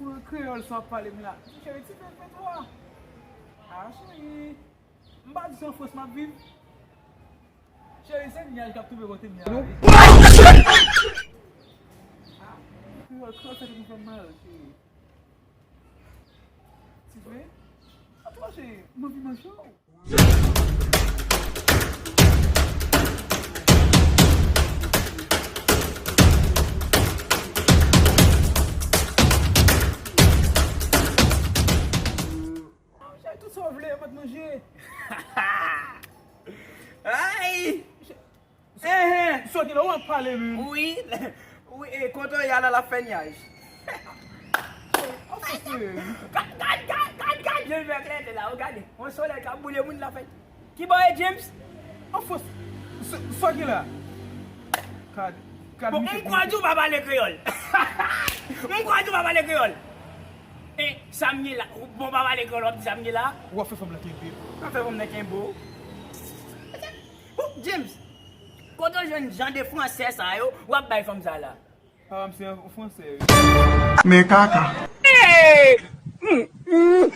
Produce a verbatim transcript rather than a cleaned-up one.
Kreyòl sa w ap pale m la. Cheri, ti fè fè twa. Ah, cheri. M pa di se an Frans m ap viv. Cheri, se nyaj k ap tonbe kote m ye a. Ah, kreyòl, kreyòl sa ki pou fè m mal, cheri. Ti fè. Atò, cheri, m anvi manje w. Chay, tout sa w vle, yo pa t manje. Ay! Ehe! Sa w gen la, w ap pale menm. Wi, wi, e, kote w ye a la, l ap fè nyaj. Gad, gad, gad, gad, gad, jan l fè klète la, w gade. Yon solèy k ap boule moun la fè. Kibò w ye, James? An Frans. Sa, sa w gen la? Gad, gad. Bon, misye, m kwè di w pa pale kreyòl. M kwè di w pa pale kreyòl. E, sa m gen la, bon, pa pale kreyòl, w ap di sa m gen la? W ap fè fanm nan kenbe. W ap fè fanm nan kenbe w. Bon, James, kote w jwenn jan de fransè sa yo, w ap bay fanm sa la? Papa m se yon fransè, wi. Men kaka. Hey! Mm, mm.